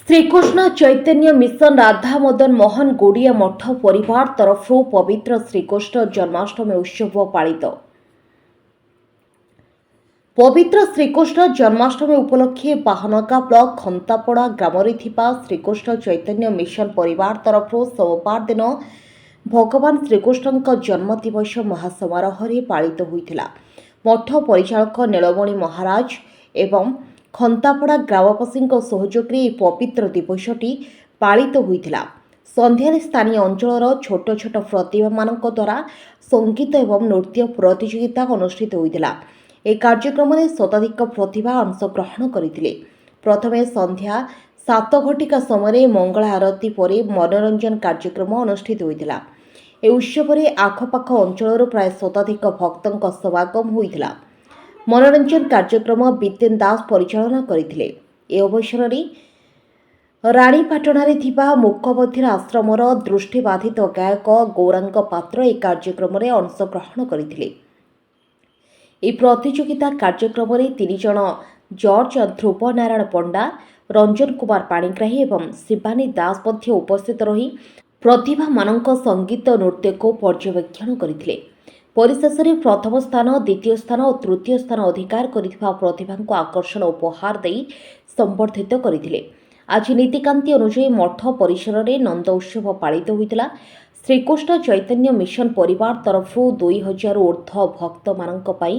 Shrikrishna Chaitanya mission Radha Madan Mohan Gaudia ମଠ ପରିବାର ତରଫରୁ ପବିତ୍ର ଶ୍ରୀକୃଷ୍ଣ ଜନ୍ମାଷ୍ଟମୀ ଉତ୍ସବ ପାଳିତ। ପବିତ୍ର ଶ୍ରୀକୃଷ୍ଣ ଜନ୍ମାଷ୍ଟମୀ ଉପଲକ୍ଷେ ବାହାନଗା ବ୍ଲକ ଖନ୍ତାପଡ଼ା ଗ୍ରାମରେ ଥିବା ଶ୍ରୀକୃଷ୍ଣ ଚୈତନ୍ୟ ମିଶନ ପରିବାର ତରଫରୁ ସୋମବାର ଦିନ ଭଗବାନ ଶ୍ରୀକୃଷ୍ଣଙ୍କ ଜନ୍ମ ଦିବସ ମହାସମାରୋହରେ ପାଳିତ ହୋଇଥିଲା। ମଠ ପରିଚାଳକ ନୀଳମଣି ମହାରାଜ ଏବଂ ଖନ୍ତାପଡ଼ା ଗ୍ରାମବାସୀଙ୍କ ସହଯୋଗରେ ଏହି ପବିତ୍ର ଦିବସଟି ପାଳିତ ହୋଇଥିଲା। ସନ୍ଧ୍ୟାରେ ସ୍ଥାନୀୟ ଅଞ୍ଚଳର ଛୋଟ ଛୋଟ ପ୍ରତିଭାମାନଙ୍କ ଦ୍ୱାରା ସଙ୍ଗୀତ ଏବଂ ନୃତ୍ୟ ପ୍ରତିଯୋଗିତା ଅନୁଷ୍ଠିତ ହୋଇଥିଲା। ଏହି କାର୍ଯ୍ୟକ୍ରମରେ ଶତାଧିକ ପ୍ରତିଭା ଅଂଶଗ୍ରହଣ କରିଥିଲେ। ପ୍ରଥମେ ସନ୍ଧ୍ୟା 7 ଘଟିକା ସମୟରେ ମଙ୍ଗଳା ଆରତୀ ପରେ ମନୋରଞ୍ଜନ କାର୍ଯ୍ୟକ୍ରମ ଅନୁଷ୍ଠିତ ହୋଇଥିଲା। ଏହି ଉତ୍ସବରେ ଆଖପାଖ ଅଞ୍ଚଳରୁ ପ୍ରାୟ ଶତାଧିକ ଭକ୍ତଙ୍କ ସମାଗମ ହୋଇଥିଲା। ମନୋରଞ୍ଜନ କାର୍ଯ୍ୟକ୍ରମ ବିତେନ ଦାସ ପରିଚାଳନା କରିଥିଲେ। ଏ ଅବସରରେ ରାଣୀପାଟଣାରେ ଥିବା ମୂକବଧିର ଆଶ୍ରମର ଦୃଷ୍ଟିବାଧିତ ଗାୟକ ଗୌରାଙ୍ଗ ପାତ୍ର ଏହି କାର୍ଯ୍ୟକ୍ରମରେ ଅଂଶଗ୍ରହଣ କରିଥିଲେ। ଏହି ପ୍ରତିଯୋଗିତା କାର୍ଯ୍ୟକ୍ରମରେ ତିନି ଜଣ ଜଜ୍ ଧ୍ରୁବ ନାରାୟଣ ପଣ୍ଡା, ରଞ୍ଜନ କୁମାର ପାଣିଗ୍ରାହୀ ଏବଂ ଶିବାନୀ ଦାସ ମଧ୍ୟ ଉପସ୍ଥିତ ରହି ପ୍ରତିଭାମାନଙ୍କ ସଙ୍ଗୀତ ନୃତ୍ୟକୁ ପର୍ଯ୍ୟବେକ୍ଷଣ କରିଥିଲେ। ପରିଶେଷରେ ପ୍ରଥମ ସ୍ଥାନ, ଦ୍ୱିତୀୟ ସ୍ଥାନ ଓ ତୃତୀୟ ସ୍ଥାନ ଅଧିକାର କରିଥିବା ପ୍ରତିଭାଙ୍କୁ ଆକର୍ଷଣ ଉପହାର ଦେଇ ସମ୍ବର୍ଦ୍ଧିତ କରିଥିଲେ। ଆଜି ନୀତିକାନ୍ତି ଅନୁଯାୟୀ ମଠ ପରିସରରେ ନନ୍ଦ ଉତ୍ସବ ପାଳିତ ହୋଇଥିଲା। ଶ୍ରୀକୃଷ୍ଣ ଚୈତନ୍ୟ ମିଶନ ପରିବାର ତରଫରୁ 2000ରୁ ଉର୍ଦ୍ଧ୍ୱ ଭକ୍ତମାନଙ୍କ ପାଇଁ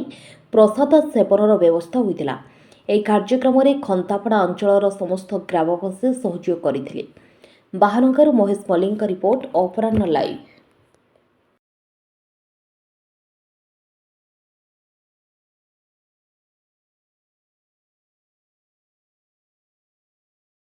ପ୍ରସାଦ ସେବନର ବ୍ୟବସ୍ଥା ହୋଇଥିଲା। ଏହି କାର୍ଯ୍ୟକ୍ରମରେ ଖନ୍ତାପଡ଼ା ଅଞ୍ଚଳର ସମସ୍ତ ଗ୍ରାମବାସୀ ସହଯୋଗ କରିଥିଲେ। ବାହାନଗାରୁ ମହେଶ ମଲ୍ଲିକଙ୍କ ରିପୋର୍ଟ, ଅପରାହ୍ନ ଲାଇଭ୍।